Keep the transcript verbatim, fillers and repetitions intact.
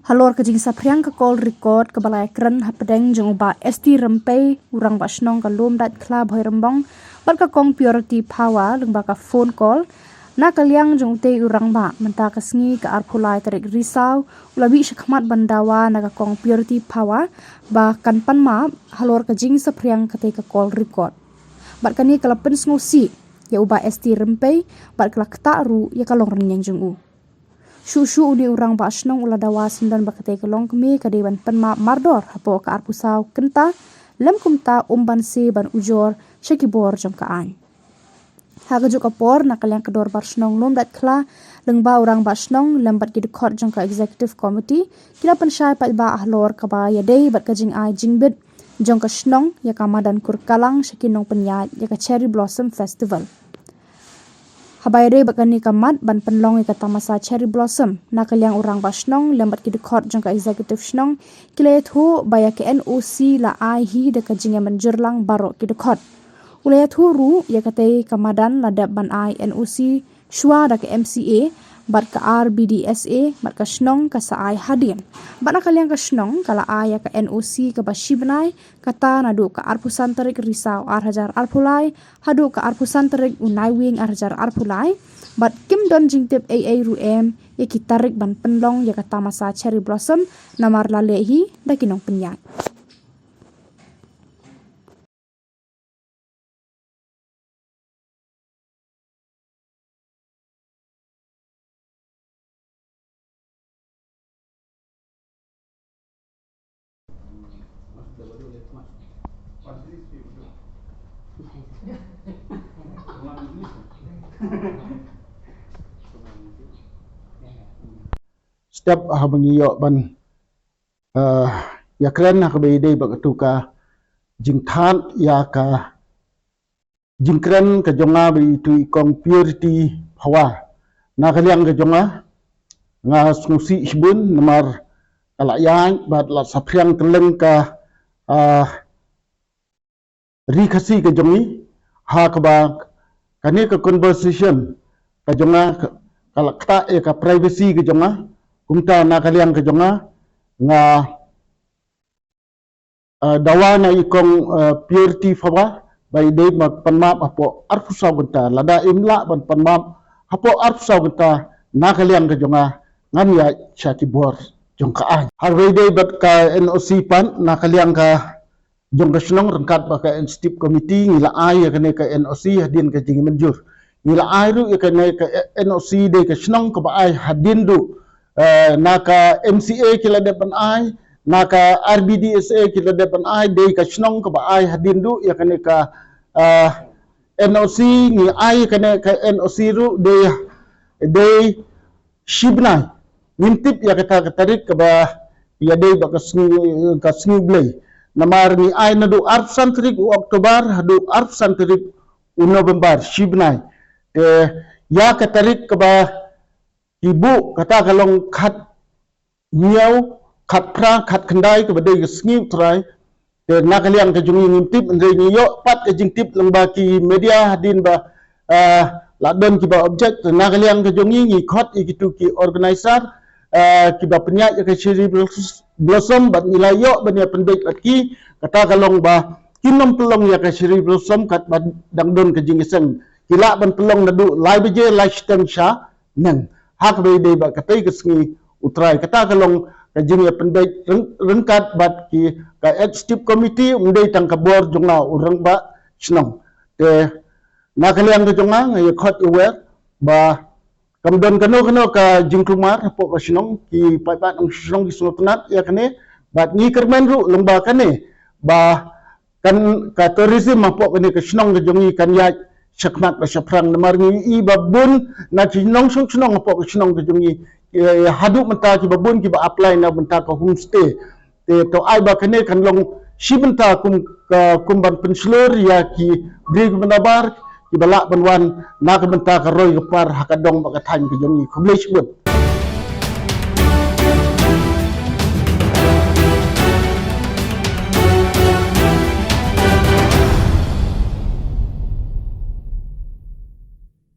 Halor ka jingsaphriang ka call record kaba la ïakren hapdeng jong u Bah S T Rympei, u Rangbah Shnong ka Lumdaitkhla Bhoirymbong, bad ka Kong Purity Phawa lyngba ka phone call, na ka liang jong utei u Rangbah, mynta ka sngi ka arphew lai tarik Risaw, u la bih shakhmat ban dawa na ka Kong Purity Phawa ba kan pan map halor ka jingsaphriang katei ka call record. Bad kane ka la pynsngewsih ïa u Bah S T Rympei, bad ka la ktah ruh ïa ka longrynïeng jong u. Shuh shuh une u Rangbah Shnong u la dawa syndon ba katei ka longkmie ka dei ban pan map mardor hapoh ka arphew saw kynta, lym kumta um banse ban ujor sha ki bor jong ka aiñ. Ha kajuh ka por, na ka liang ka Dorbar Shnong Lumdaitkhla, lyngba u Rangbah Shnong lem bad ki dkhot jong ka Executive Committee, ki la pynshai paidbah halor kaba ïadei bad ka jingai jingbit jong ka shnong ïa ka madan Kurkalang sha ki nongpynïaid ïa ka Cherry Blossom Festival. Haba ïadei bad kane ka mat ban pynlong ïa ka tamasa Cherry Blossom, na ka liang u Rangbah Shnong lem bad ki dkhot jong ka Executive Shnong ki la ïathuh ba ïa ka N O C la ai hi da ka jingïamynjur lang baroh ki dkhot. U la ïathuh ruh ïa katei ka madan la dep ban ai N O C shuwa da ka M C A bad ka R B D S A, bad ka shnong ka sa ai hadien. Bad na ka liang ka shnong ka la ai ïa ka N O C kaba shi bnai, kata naduh ka arphew san tarik Risaw ar hajar arphew lai haduh ka arphew san tarik u Naiwieng ar hajar arphew lai, bad kim don jingtip ei ei ruh em ïa ki tarik ban pynlong ïa ka tamasa Cherry Blossom, namar la leh hi da ki nongpynïaid. Step haba ngi ïoh ban, eh, ïakren ha kaba ïadei bad katu ka jingthaw ïa ka jingkren ka jong nga bad itu i Kong Purity Phawa. Na ka liang ka jong nga, nga sngewsih shibun namar ka la ïaid bad la saphriang kylleng ka, ah, ri Khasi ka jong ngi, ha kaba kane ka conversation ka jong nga ka, ka la ktah ïa ka privacy ka jong nga. Kumta na ka liang ka jong nga, nga ah, dawa na i Kong, ah, Purity Phawa ba i dei ban pan map hapoh arphew saw kynta. Lada im lah ban pan map hapoh arphew saw kynta, na ka liang ka jong nga ngan ïaid sha ki bor jong ka aiñ. Haba ïadei bad ka N O C pat, na ka liang ka jong ka shnong, ryngkat bad ka Executive Committee, ngi la ai ïa kane ka N O C hadien ka jingmynjur. Ngi la ai ruh ïa kane ka N O C, dei ka shnong kaba ai hadien duh, eh, na ka M C A ki la dep ban ai, na ka R B D S A ki la dep ban ai, dei ka shnong kaba ai hadien duh ïa kane ka, eh, N O C. Ngi ai kane ka N O C ruh dei, dei shi bnai. Ngim tip ïa kata ka tarik kaba ïadei bad ka sngi, ka sngi U Blei. Namar ngi ai naduh arphew san tarik u October haduh arphew san tarik u November, shi bnai. Te ïa ka tarik kaba ki buh, kata ka long khathynñiew, khatphra, khatkhyndai kaba dei ka sngi U Trai. Te na ka liang ka jong ngi ngim tip, hynrei ngi ïoh pat ka jingtip lyngba ki media hadien ba, ah, la don kiba object. Te na ka liang ka jong ngi, ngi khot ïa kitu ki organizer, ah, kiba pynïaid ïa ka Cherry Blos-, Blossom, bad ngi la ïoh ban ïa pynbeit bad ki, kata ka long ba kin nym pynlong ïa ka Cherry Blossom katba dang don ka jingïaseng. Ki lah ban pynlong naduh lai baje lai shiteng sha neng. Ha kaba ïadei bad katei ka sngi U Trai, kata ka long ka jingïapynbeit ryng-, ryngkat bad ki, ka Executive Committee, ym dei tang ka bor jong nga u rangbah shnong. Te na ka liang ka jong nga, nga ïa khot ïa wer ba kam don kano kano ka jingkulmar hapoh ka shnong, ki paidbah nongshong shnong ki sngewtynnat ïa kane, bad ngi kyrmen ruh lyngba kane ba kan, ka tourism hapoh kane ka shnong ka jong ngi kan ïaid shakhmat bad shaphrang, namar ngi i ba bun na ki nongshong shnong hapoh ka shnong ka jong ngi, eh, haduh mynta kiba bun kiba apply na bynta ka homestay. Te to ai ba kane kan long shi bynta kum ka, kum ban pynshlur ïa ki briew kiba nabar kiba lah ban wan na ka bynta ka roi ka par ha ka dong bad ka thaiñ ka jong ngi. Khublei shibun.